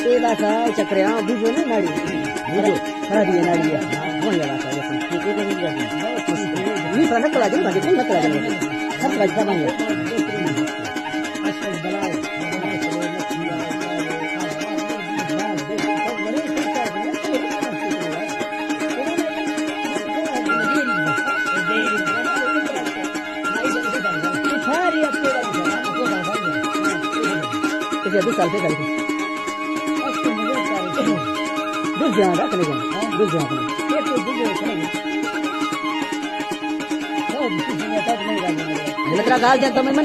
اے باسا چکرے، ہاں، بوجو نا ناڑی۔ بوجو۔ خرابی ہے ناڑی ہے۔ ہاں، وہی باسا، جیسے۔ نہیں، تھوڑا نکل آ جائے، باقی نہیں نکل آ جائے۔ سب بچتا بھائی ہے۔ اچھا، دو سال پہ کر دو۔ دو جان رکھنے کا۔ دو جان رکھنے۔ مطلب، گال جان تو میں من